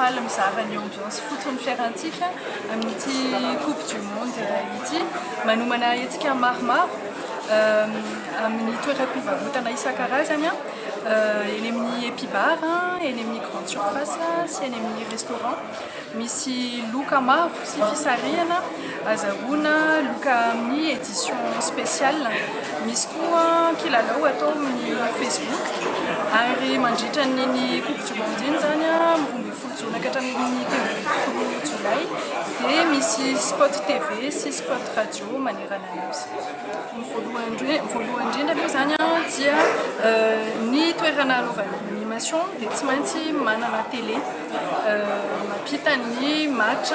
Faly mizara ny ambiance fotsiny fiarantsika amin'ity Coupe du monde ity. Manomana hetsika maromaro amin'ny toeram-pivarotana isan-karazany, eny amin'ny Epibar, eny amin'ny grande surface sy eny amin'ny restaurant. Misy loka maro sy fisarihana azahoana loka amin'ny édition spéciale. Misy koa kilalao atao amin'ny Facebook ary mandritra an'iny Coupe du monde iny izany, 12 jona ka hatramin'ny 13 jolay, dia misy spot TV sy spot radio manerana ny Nosy. Ny voalohany voalohany indrindra aloha izany dia ny toerana anaovana animation dia tsy maintsy manana télé mampita ny match.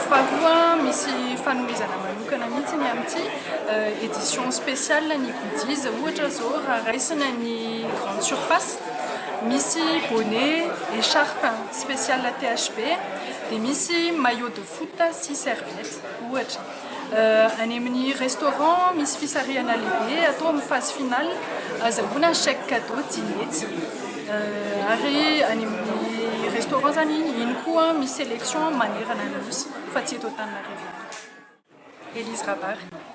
Faharoa, misy fanomezana manokana mihitsy ny amin'ity édition spéciale ny goodies. Ohatra izao, raha raisina ny grande surface, misy bonnet, écharpe spécial THB, dia misy maillot de foot sy serviette ohatra. Any amin'ny restaurant, misy fisarihana lehibe atao amin'ny phase finale azahoana chèque cadeau 500. Ary any amin'ny restaurant zany iny koa misy sélection manerana ny Nosy fa tsy eto Antananarivo ihany. Elise Rabary.